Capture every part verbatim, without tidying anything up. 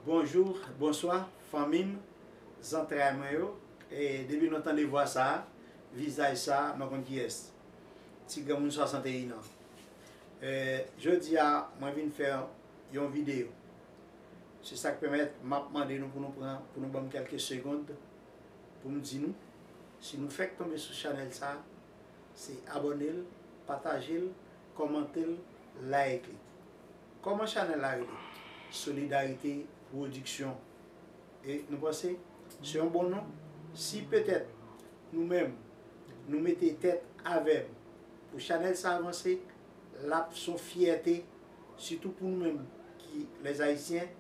Bonjou, bonswa, fanmi m, zantray mwen yo. E depi nou tande vwa sa a, vizaj sa a, nou konn kiyès. Ti granmoun swasanteyen an. E, jodi a, mwen vin fè yon videyo. Se sa k pèmèt m ap mande nou pou nou pran, pou nou ban m kèlke segond pou m di nou, si nou fèk tonbe sou chanèl sa a, se abòne l, pataje l, kòmante l, like li. Kòman chanèl la rele? Solidarite Pwodiksyon. E nou panse se yon bon non? Si petèt nou menm, nou mete tèt avè m pou chanèl sa avanse, l ap se yon fyète, sitou pou nou menm ki lèzayisyen,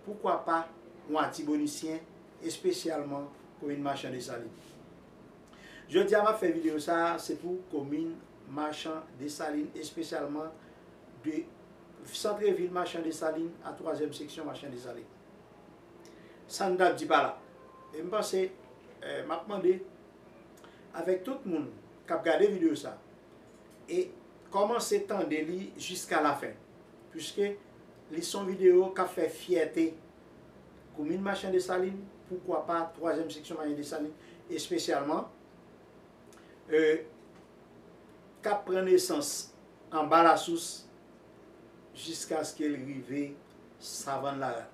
poukwa pa yon Atibonisyen, espesyalman komin Machan Desalin. Jodi a m ap fè videyo sa a, se pou komin Machan Desalin, espesyalman de santrevil Machan Desalin a twazyèm seksyon Machan Desalin. Sa n t ap di pa la. E m panse, eh, m ap mande avèk tout moun k ap gade videyo sa, e kòmanse tande li jiska lafen, piske li se yon videyo k ap fè fyète komin Machan Desalin, poukwa pa twazyèm seksyon Machan Desalin, espesyalman, e, k ap pran nesans anba lasous jiskaske l rive Savann Larat.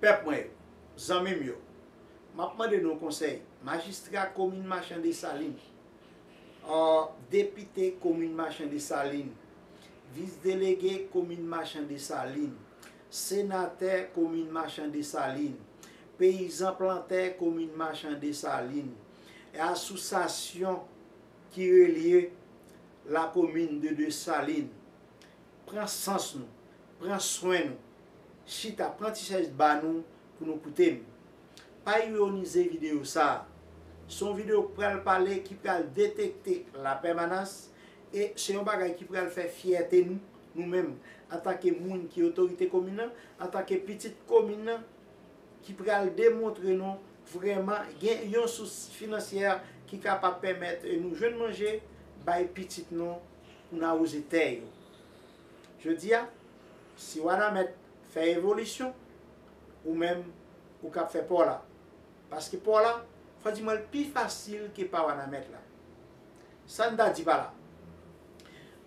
Pèp mwen yo, zanmi m yo, m ap mande nou konsèy, majistra komin Machan Desalin, depite komin Machan Desalin, vis delege komin Machan Desalin, senatè komin Machan Desalin, peyizan plantè komin Machan Desalin, e asosyasyon ki relye lakomin de Desalin. Pran sans nou, pran swen nou, chita, pran ti chèz ba nou pou nou koute m. Pa ironize videyo sa a. Se yon videyo k pral pale, ki pral detekte lapèmanas, e se yon bagay ki pral fè fyète nou, nou menm, antanke moun ki otorite komin nan, antanke pitit komin nan, ki pral demontre nou vrèman gen yon sous finansyè ki kapab pèmèt nou jwenn manje, bay pitit nou pou n awoze tè yo. Jodi a, si Wanament fè evolisyon, ou menm, ou k ap fè pa w la. Paske pa w la, fò di mwen l pi fasil ke pa Wanament la. Sa n ta di pa la.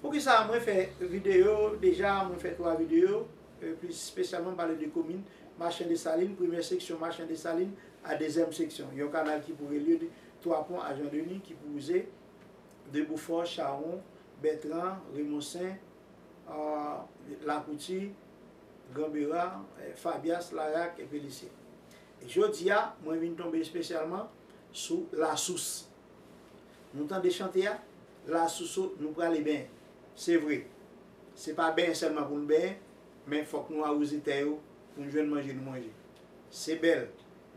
Poukisa mwen fè videyo, deja mwen fè twa videyo, e, plis espesyalman pale de komin Machan Desalin, premyè seksyon Machan Desalin, a dezyèm seksyon. Yon kanal ki pou relye de Twa Pon a Jan Deni, ki pou wouze de Boufò, Chawon, Bètran, Remonsen, a, Lakouti, Granbera, e, Fabyas, Larak, e Pelisye. E jodi a, mwen vin tonbe espesyalman sou lasous. Nou tande chante a, lasous o, nou prale benyen. Se vre, se pa benyen sèlman pou nou benyen, men fòk nou awoze tè yo pou nou jwenn manje nou manje. Se bèl.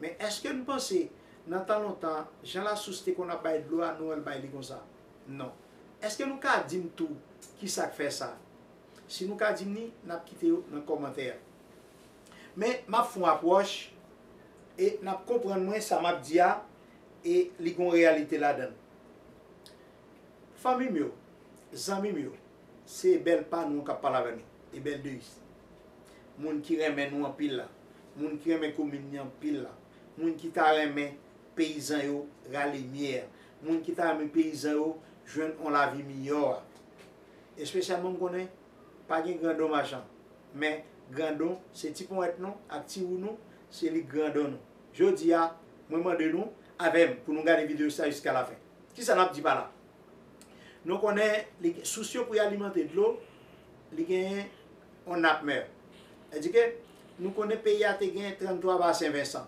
Men èske nou panse, nan tan lontan, jan lasous te konn ap bay dlo a, nou wè l bay li konsa? Non. Èske nou ka di m tou kisa k fè sa? Si nou ka di m li, n ap kite yo nan kòmantè a. Men, m ap fè yon apwòch, e n ap konprann mwen sa m ap di a, e li gen yon reyalite ladan l. Fanmi m yo, zanmi m yo, se Ebèl pa nou an k ap pale avè nou, Ebèl Deis. Moun ki renmen nou anpil la, moun ki renmen komin li anpil la, moun ki ta renmen peyizan yo rale myè a, moun ki ta renmen peyizan yo jwenn yon lavi miyò a. Espesyalman, m konnen pa gen grandon machan, men grandon se ti ponyèt nou ak ti wou nou, se li grandon nou. Jodi a, mwen mande nou avè m pou nou gade videyo sa jiska lafen. Kisa n ap di pa la? Nou konnen li, sous yo pou y alimante dlo, li genyen yon nap mè. Sètadi ke nou konnen peyi a te gen tranntwa basen Vensan.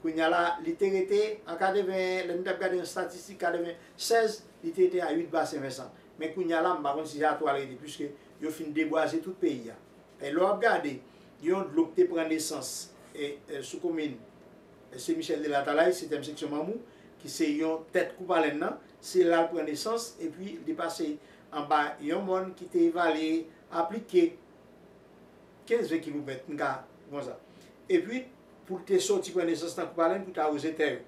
Kounye a la, li te rete an katreven, lè nou t ap gade yon estatistik, katreven sèz, li te rete a uit basen Vensan. Men kounye a la, m pa konn si se atwa l rete, piske yo fin debwaze tout peyi a. E lè w ap gade, yon dlo ki te pran nesans, e, e, sou komin, e, Sen Michèl de Latalay, setyèm seksyon Manmou, ki se yon tèt Koupalèn nan, se la l pran nesans, epi li pase anba yon mòn ki te evalye a plis ke kenz ven kilomèt, m ka konsa. Epi, pou l te soti pran nesans nan Koupalèn, pou l ta awoze tè yo.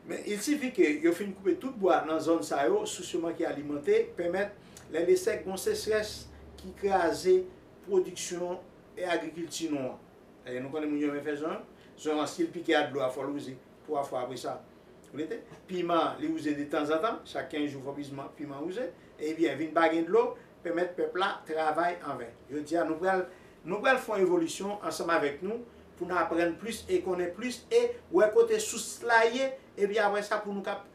Men, il sifi ke yo fin koupe tout bwa nan zòn sa yo, sous yo manke alimante, pèmèt lè le sèk gon sechrès ki kraze pwodiksyon e agrikilti nou an. Paske nou konnen moun yo renmen fè zonyon. Zonyon an, si l pike a dlo a, fò l wouze twa fwa apre sa. Ou rete? Piman, li wouze detanzantan, chak kenz jou fò piman, piman wouze. Ebyen, vin pa gen dlo, pèmèt pèp la travay anven. Jodi a, nou pral, nou pral fè yon evolisyon ansanm avèk nou pou n aprann plis e konnen plis e wè kote sous la ye. Epi apre sa, pou nou kap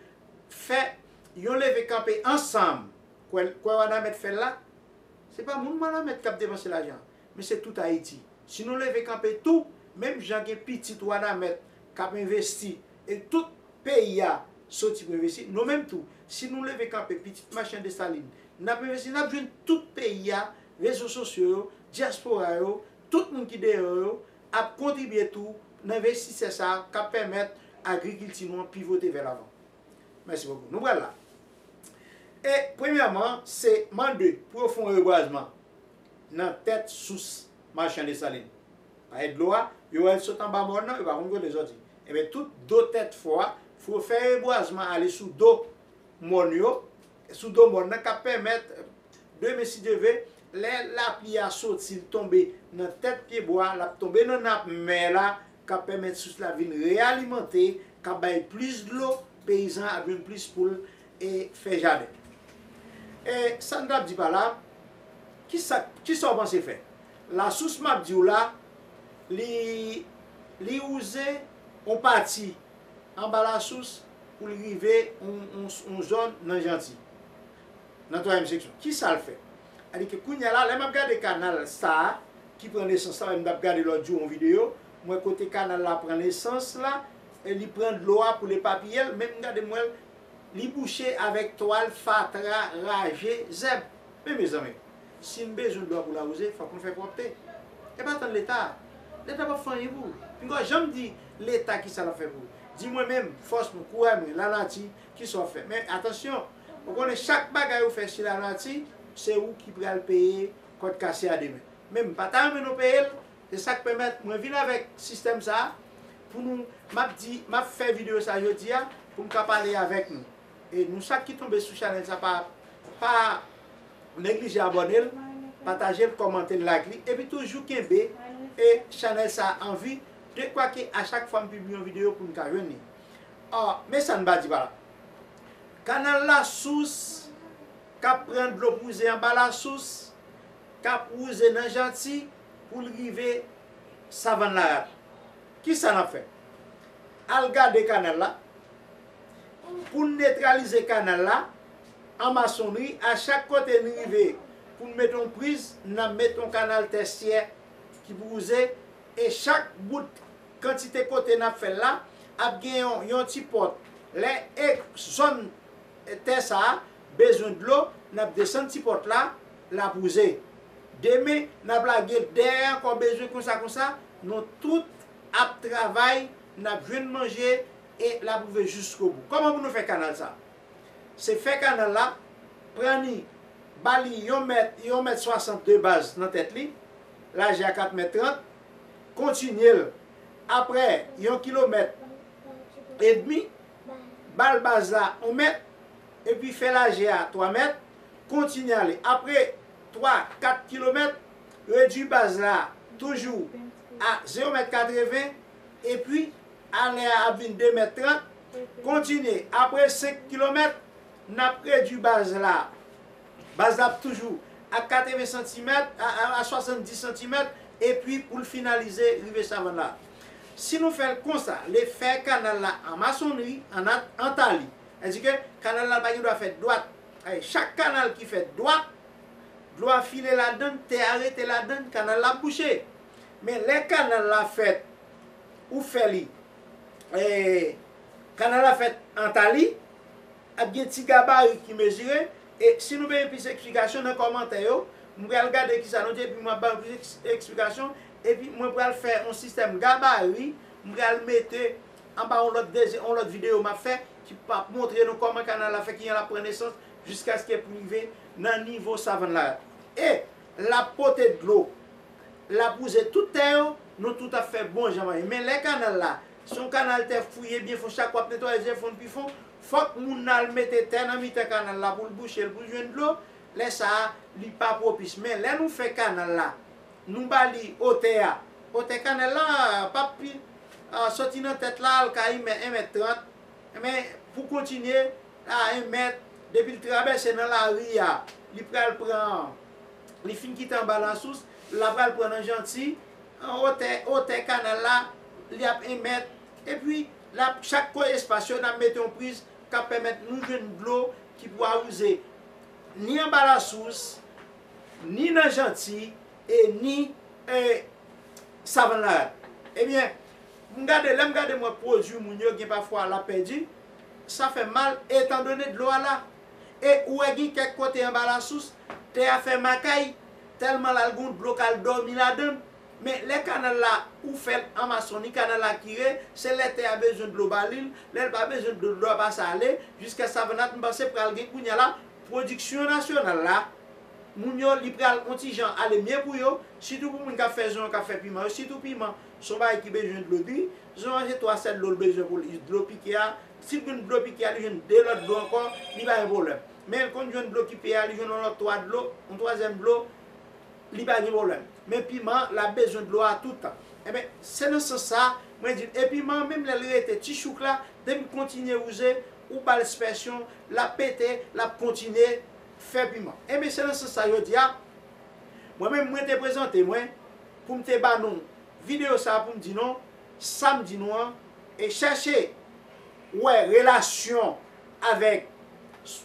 fè yon leve kanpe ansanm. Kwè, kwè Wanament fè l la, se pa moun Wanament k ap depanse lajan, men se tout Ayiti. Si nou leve kanpe tou, menm jan gen pitit Wanament k ap envesti, e tout peyi a soti pou envesti, nou menm tou, si nou leve kanpe, pitit machann Desalin, n ap envesti, n ap jwenn tout peyi a, rezo sosyo yo, dyaspora yo, tout moun ki deyò yo, ap kontribye tou nan envestisè sa a k ap pèmèt agrikilti nou an pivote vè lavan. Mèsi bokou. Nou pral la. E premyèman, se mande pou yo fè yon rebwazman nan tèt sous machann Desalin. Paske dlo a, yo wè l sot anba mòn nan, yo pa konn kote l soti. Ebyen, tout do tèt fò a, fò yo fè rebwazman ale sou do mòn yo, sou do mòn nan k ap pèmèt demen, si Dye ve, lè lapli a soti, l tonbe nan tèt pyebwa, l ap tonbe nan nap mè la, k ap pèmèt sous la vin reyalimante, k ap bay plis dlo, peyizan ap jwenn plis pou l e fè jaden. E sa n t ap di pa la, kisa, kisa w panse fè? Lasous m ap di w la, li, li wouze yon pati anba lasous pou l rive yon, yon, yon zòn nan Janti, nan twazyèm seksyon. Kisa l fè? Sètadi ke kounye a la, lè m ap gade kanal sa a, ki pran nesans la, m t ap gade lòt jou yon videyo, m wè kote kanal la pran nesans la, e li pran dlo a pou l epapiye l, men m gade m wè l, li bouche avèk twal, fatra, raje, zèb. Men mezanmi, si n bezwen dlo a pou n awoze, fòk nou fè pwòpte. E pa tann Leta. Leta p ap fè anyen pou ou. Pinga w janm di Leta kisa l ap fè pou ou. Di mwen menm, fòs mwen, kouraj mwen, lanati, kisa w ap fè. Men atansyon, ou konnen chak bagay ou fè si lanati, se ou ki pral peye kòd kase a demen. Men m pa ta renmen nou peye l, se sa k pèmèt mwen vin avèk sistèm sa a, pou nou, m ap di, m ap fè videyo sa a jodi a, pou m ka pale avèk nou. E nou sa ki tonbe sou chanèl sa, pa, pa neglije abòne l, pataje l, kòmante l, like li, epi toujou kenbe e chanèl sa a an vi, dekwa ke a chak fwa m pibliye yon videyo pou n ka jwenn li. Ò, men sa n pa di pa la. Kanal Lasous k ap pran dlo wouze anba Lasous, k ap wouze nan Janti pou l rive Savann Larat. Kisa n ap fè? Al gade kanal la. Pou n netralize kanal la, an masonri, a chak kote n rive pou n mete yon priz, n ap mete yon kanal tèsyè ki pou wouze, e chak bout kantite kote n ap fè l la, ap gen yon, yon ti pòt. Lè e zòn tè sa a bezwen dlo, n ap desann ti pòt la, l ap wouze. Demen, n ap lage l dèyè ankò, bezwen konsa, konsa, nou tout ap travay, n ap jwenn manje, e l ap rive jiskobou. Kòman pou nou fè kanal sa? Se fè kanal la, pran li, ba li yon mèt, yon mèt swasant de baz nan tèt li, lajè a kat mèt trant, kontinye l, apre yon kilomèt edmi, ba l baz la yon mèt, epi fè lajè a twa mèt, kontinye ale. Apre twa, kat kilomèt, redui baz la toujou a zewo mèt katreven, epi alè a ap vin de mèt trant, kontinye. Apre senk kilomèt, n ap redui baz la. Baz la ap toujou a katreven santimèt, a, a, a swasanndis santimèt, epi pou l finalize rive Savann la. Si nou fè l konsa, le fè kanal la an masonri, an at-, an tali, sètadi ke kanal la pa gen dwa fèt dwat. Ay, chak kanal ki fèt dwat, dlo a file ladann, tè a rete ladann, kanal la ap bouche. Men lè kanal la fèt, ou fè li, e, kanal la fèt an tali, ap gen ti gabari ki mezire, e si nou bezwen plis eksplikasyon nan kòmantè yo, m pral gade kisa nou di, epi m ap ba nou plis eks-, eksplikasyon, epi mwen pral fè yon sistèm gabari, m pral mete anba yon lòt dezye-, yon lòt videyo m ap fè, ki p ap montre nou kòman kanal la fè, kijan l ap pran nesans, jiskaske pou rive nan nivo Savann Larat. E l ap pote dlo, l ap wouze tout tè yo, nou tout ap fè bon jan manje. Men lè kanal la, se yon kanal tè fouye byen fon, chak w ap netwaye tè fon pi fon, fòk moun nan al mete tè nan mitan kanal la pou l bouche l, pou l jwenn dlo. Lè sa a, li pa pwopis. Men lè nou fè kanal la, nou ba li wotè a, Wotè kanal la p ap pi, a, soti nan tèt la al ka yon mèt, yon mèt trant. Men pou kontinye, a, yon mèt, depi l travèse nan lari a, li pral pran, li fin kite anba lasous, l a pral pran nan Janti, wotè, wotè kanal la, li ap yon mèt. Epi, l ap, chak kote espas yo, n ap mete yon priz k ap pèmèt nou jwenn dlo ki pou awouze ni anba lasous, ni nan Janti, e ni, e, Savann Larad. Ebyen, m gade, lè m gade m wè pwodui moun yo gen pafwa l ap pèdi, sa fè m mal, etandone dlo a la. E ou wè gen kèk kote anba lasous, tè a fè makay, tèlman l al gen yon dlo k al dòmi ladan l. Men lè kanal la, ou fè l an masonri, kanal la kire, se lè tè a bezwen dlo ba li l, lè l pa bezwen dlo, dlo a pase ale, jiska Savann Larad, m panse pral gen kounye a la, pwodiksyon nasyonal la, moun yo, li pral on ti jan ale mye pou yo, sitou pou moun k ap fè zonyon, k ap fè piman yo, sitou piman, se yon bagay ki bezwen dlo dri, zonyon se twa sèl dlo l bezwen pou li, dlo pike a, si l jwenn dlo pike a, li jwenn de lòt dlo ankò, li pa gen pwoblèm. Men l konn jwenn dlo ki pike a, li jwenn yon lòt twa dlo, yon twazyèm dlo, li pa gen pwoblèm. Men piman an, l ap bezwen dlo a tout tan. Enben, se nan sans sa, mwen di l, e piman an, menm lè l rete ti chouk la, depi l kontinye wouze, ou ba l espèsyon, l ap pete, l ap kontinye fè piman. Enben, se nan sans sa, jodi a, mwen menm, mwen te prezante mwen pou m te ba nou videyo sa a pou m di nou, sa m di nou an, e chèche wè relasyon avèk,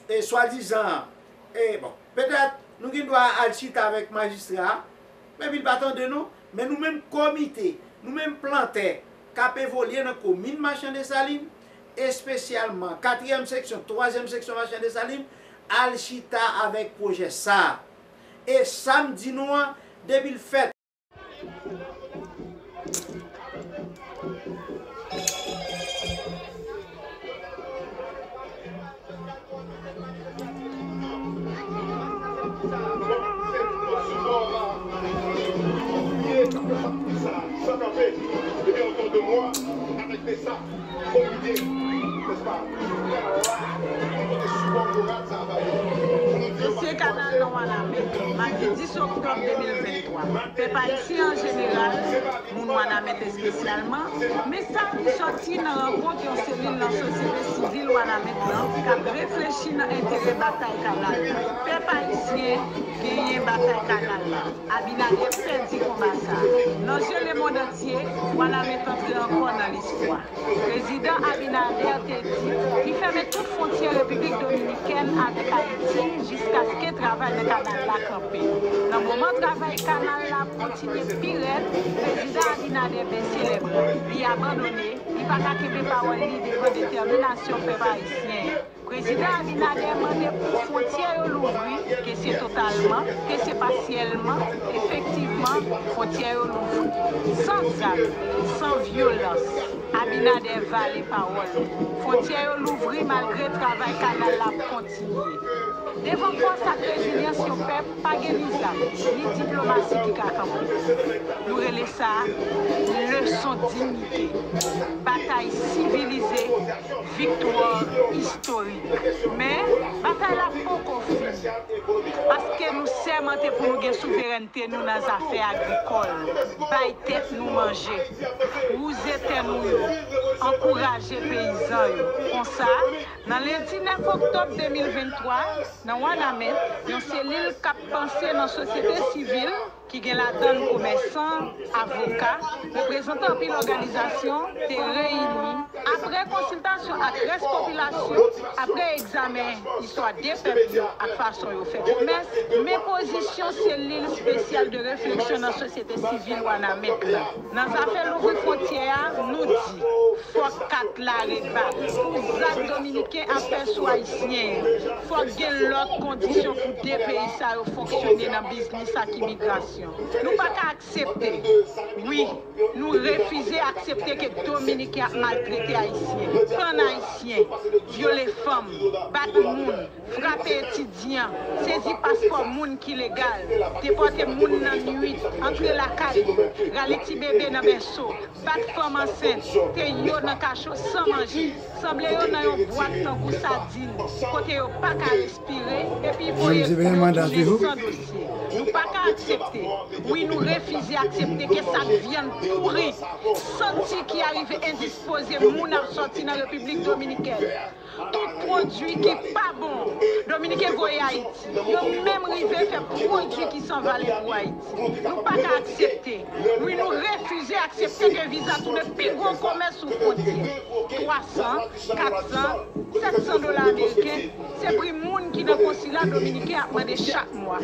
e swadizan, e bon, petèt nou gen dwa al chita avèk majistra a, men li pa tande nou, men nou menm komite, nou menm plantè k ap evolye nan komin Machan Desalin, espesyalman katriyèm seksyon, twazyèm seksyon Machan Desalin, al chita avèk pwojè sa a. E sa m di nou an, depi l fèt, Dosye kanal nan Wanament, madi dis oktòb de mil venntwa. Pèp ayisyen an jeneral, moun Wanament espesyalman, mesaj ki sòti nan rankont yon selil nan sosyete sivil Wanament lan k ap reflechi nan enterè batay kanal la. Pèp ayisyen genyen batay kanal la. Abinader pèdi konba sa a. Nan je lemonn antye, Wanament antre ankò nan listwa. Prezidan Abinader te di li fèmen tout fwontyè Repiblik Dominikèn avèk Ayiti jiskaske travay nan kanal la kanpe. Nan moman travay kanal la ap kontinye pi rèd, Prezidan Abinader bese lèbra. Li abandone, li pa ka kenbe pawòl li devan detèminasyon pèp ayisyen. Prezidan Abinader mande pou fwontyè yo louvri, ke se totalman, ke se pasyèlman, efektivman, fwontyè yo louvri. San zam, san vyolans, Abinader vale pawòl li. Fwontyè yo louvri malgre travay kanal la ap kontinye. Devan fòs ak rezilyans yon pèp, pa gen ni zam, ni diplomasi ki ka kanpe. Nou rele sa leson diyite, batay sivilize, viktwa istorik. Men, batay la poko fini, paske nou sèmante pou nou gen souverènte nou nan zafè agrikòl, bay tèt nou manje, wouze tè nou yo, ankouraje peyizan yo. Konsa, nan lendi nèf oktòb de mil venntwa, nan Wanament, yon selil k ap panse nan sosyete sivil, ki gen ladan l komèsan, avoka, reprezantan anpil òganizasyon te reyini. Apre konsiltasyon ak rès popilasyon, apre egzamen istwa de pèp yo ak fason yo fè pwomès, men pozisyon selil espesyal de refleksyon nan sosyete sivil Wanament la. Nan zafè louvri fwontyè a, nou di, fòk kat la rebat. Pou zak dominiken ap fè sou ayisyen yo, fòk gen lòt kondisyon pou de peyi sa yo fonksyone nan biznis ak imigrasyon. Nou pa ka aksepte, wi, nou Refize aksepte ke Dominiken ap maltrete Ayisyen, pann Ayisyen, vyole fanm, bat moun, frape etidyan, sezi paspò moun ki legal, depòte moun nan nwit, antre lakay yo, rale ti bebe nan bèso, bat fanm ansent, teye yo nan kacho san manje. Sanble yo nan yon bwat tankou sadin, kote yo pa ka respire, epi voye kou yo tounen san dosye. Nou pa ka aksepte. Wi, nou refize aksepte ke sak vyann pouri, santi ki arive endispoze moun ap sòti nan Repiblik Dominikèn. Tout pwodui ki pa bon, Dominiken voye Ayiti. Yo menm rive fè pwodui ki san valè pou Ayiti. Nou pa ka aksepte. Wi, nou refize aksepte ke viza tounen pi gwo komès sou fwontyè. Twa san, kat san, sèt san dola ameriken, se pri moun ki nan konsila dominiken ap mande chak mwa.